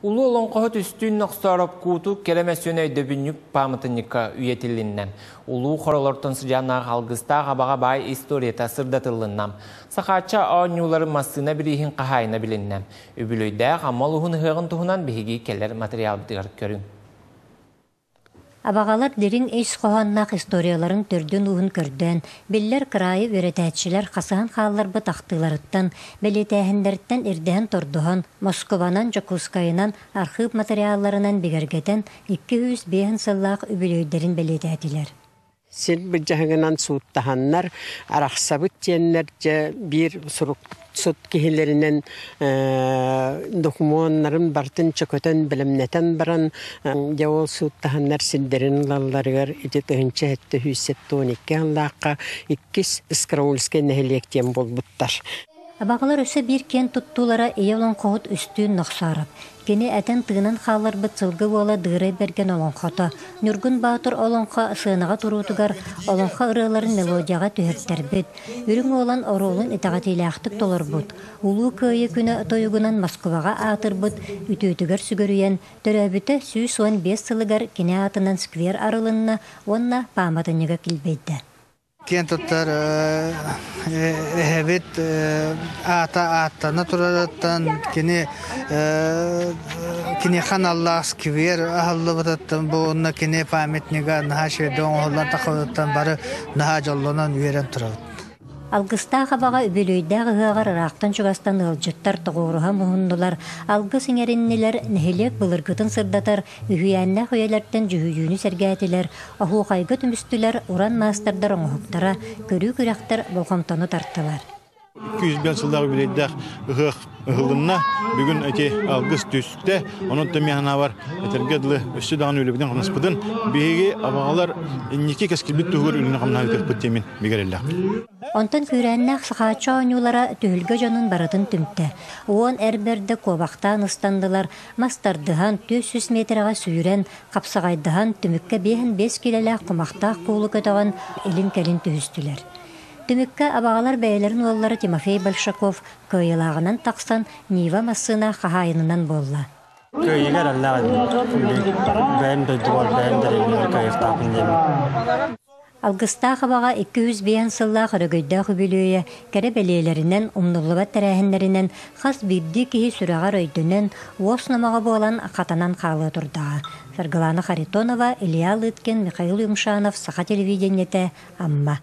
Улуу олоҥхоһут Үстүүн Нохсоороп Куутук кэрэ мөссүөнэ өйдөбүнньүк пааматынньыкка үйэтилиннэ. Улуу хоролортон сыдьааннаах алгыстаах абаҕа баай историята сырдатыллынна. Сахаачча оонньууларын массыына бирииһин хаһаайына билиннэ. Үбүлүөйдээх Амма улууһун ыһыаҕын туһунан биһиги кэлэр матырыйаалбытыгар көрүҥ. Абаҕалар дириҥ ис хоһоонноох историяларын төрдүн-ууһун көрдөөн, биллэр кыраайы үөрэтээччилэр хасыһан хаалларбыт ахтыыларыттан, бэлиэтээһиннэриттэн ирдэһэн-тордоһон, Москубанан, Дьокуускайынан архыып матырыйаалларынан бигэргэтэн, 205 сыллаах үбүлүөйдэрин бэлиэтээтилэр. Сир былдьаһыгынан сууттаһаннар, арахсабыт диэннэр дьэ биир сурук сут киһилэринэн докумуоннарын барытын чөкөтөн бэлэмнэтэн баран дьэ ол сууттаһаннар сирдэрин ылалларыгар ити 1772 сыллаахха иккис Искраульскай нэһилиэк диэн буолбуттар. Абаҕалар өссө биир киэн туттуулара ийэ олоҥхоһут Үстүүн Нохсоороп. Кини этэн-тыынан хаалларбыт сылгы уола Дыырай Бэргэн олоҥхото, Ньургун Боотур олоҥхо сыанаҕа туруутугар олоҥхо ырыаларын мелодияҕа түһэртэрбит, Үрүҥ Уолан оруолун итэҕэтиилээхтик толорбут, Улуу Кыайыы күнэ тойугунан Москваҕа аатырбыт үтүөтүгэр сүгүрүйэн, төрөөбүтэ 115 сылыгар кини аатынан сквер арылынна уонна пааматынньыга килбэйдэ. Киэн туттар эһэбит аата ааттана турарыттан кини киниэхэ аналлаах сквер аһыллыбытыттан бу уонна кини памятнига наһаа үчүгэйдик оҥоһуллан тахсыбытыттан бары наһаа дьоллонон үөрэн турабыт. Алгыстаах абаҕа үбүлүөйдээх ыһыаҕар ыраахтан-чугастан ыалдьыттар тоҕуоруһа муһуннулар, алгыс иҥэриннилэр, нэһилиэк былыргытын сырдатар үһүйээннээх үйэлэртэн дьүһүйүүнү сэргээтилэр, оһуохайга түмүстүлэр, уран маастардар оҥоһуктара, көрүү күрэхтэр болҕомтону тартылар. 205 сыллаах үбүлүөйдээх ыһыах ыһылынна. Бүгүн эти алгыс түстэ. Онон тэмиэханабар этэргэ дылы өссө даҕаны үлэбитин-хамнаспытын биһиги абаҕалар инники кэскилбит туһугар үлэни-хамнаһы ыытыахпыт диэмин бигэрэллэхпит. Онтон күүрээннээх Сахааччы оонньуулара түһүлгэ дьонун барытын түмтэ. Уон эр бэрдэ куобахтаан ыстаннылар, мас тардыһан, 400 миэтэрэҕэ сүүрэн, хапсаҕайдаһан, түмүккэ 55 киилэлээх кумахтаах куулу көтөҕөн илин-кэлин түһүстүлэр. Түмүккэ абаҕалар бэйэлэрин уоллара Тимофей Большаков кыайыылааҕынан тахсан Нива массыына хаһаайынынан буолла. Кыайыыга эрэллээх этим. Бэйэм дойдубар, бэйэм дэриэбинэбэр кыайыахтаахпын диэммин. Алгыстаах абаҕа 205 сыллаах өрөгөйдөөх үбүлүөйэ кэрэ бэлиэлэринэн, умнуллубат тэрээһиннэринэн хас биирдии киһи сүрэҕэр өйдөнөн, уос номоҕо буолан хатанан хаалыа турдаҕа. Саргылаана Харитонова, Илья Лыткин, Михаил Юмшанов, Саха телевидениетэ, Амма.